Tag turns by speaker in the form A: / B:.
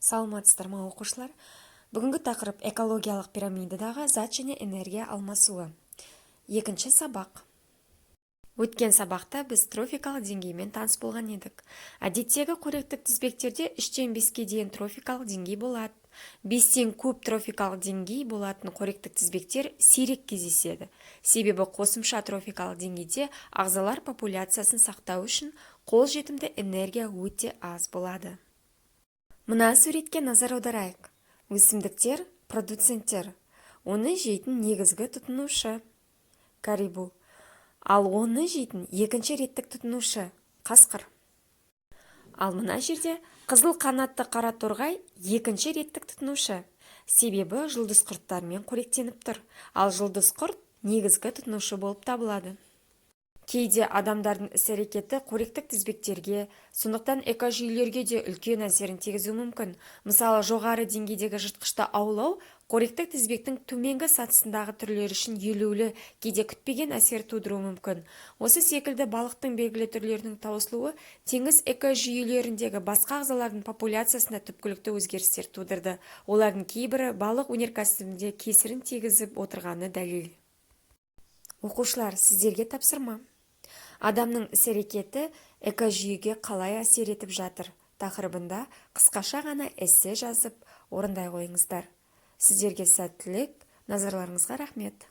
A: Саламатсыздар ма, оқушылар! Бүгінгі тақырып: экологиялық пирамидадағы зат және энергия алмасуы. Екінші сабақ. Өткен сабақта біз трофикалық деңгеймен таныс болған едік. Әдеттегі қоректік тізбектерде үштен беске дейін трофикалық деңгей болады. Бестен көп трофикалық деңгей болатын қоректік тізбектер сирек кездеседі, себебі қосымша трофикалық деңгейде ағзалар популяциясын сақтау үшін қолжетімді энергия өте аз болады. Мына суретке назар аударайық. Өсімдіктер – продуценттер, оны жейтін негізгі тұтынушы – карибу, ал оны жейтін екінші реттік тұтынушы – қасқыр. Ал мына жерде қызыл қанатты қара торғай екінші реттік тұтынушы, себебі жұлдызқұрттармен қоректеніп тұр, ал жұлдызқұрт негізгі тұтынушы болып табылады. Кейде адамдардың іс-әрекеті қоректік тізбектерге, сондықтан экожүйелерге де үлкен әсерін тигізуі мүмкін. Мысалы, жоғары деңгейдегі жыртқышты аулау қоректік тізбектің төменгі сатысындағы түрлері үшін елеулі, кейде күтпеген әсер тудыруы мүмкін. Осы секілді балықтың белгілі түрлерінің таусылуы теңіз экожүйелеріндегі басқа ағзалардың популяциясында түпкілікті өзгерістер тудырды, олардың кейбірі балық өнеркәсібінде кесірін тигізіп отырғаны дәлел. Оқушылар, сіздерге тапсырма: «Адамның іс-әрекеті экожүйеге қалай әсер етіп жатыр?» тақырыбында қысқаша ғана эссе жазып, орындай қойыңыздар. Сіздерге сәттілік, назарларыңызға рахмет!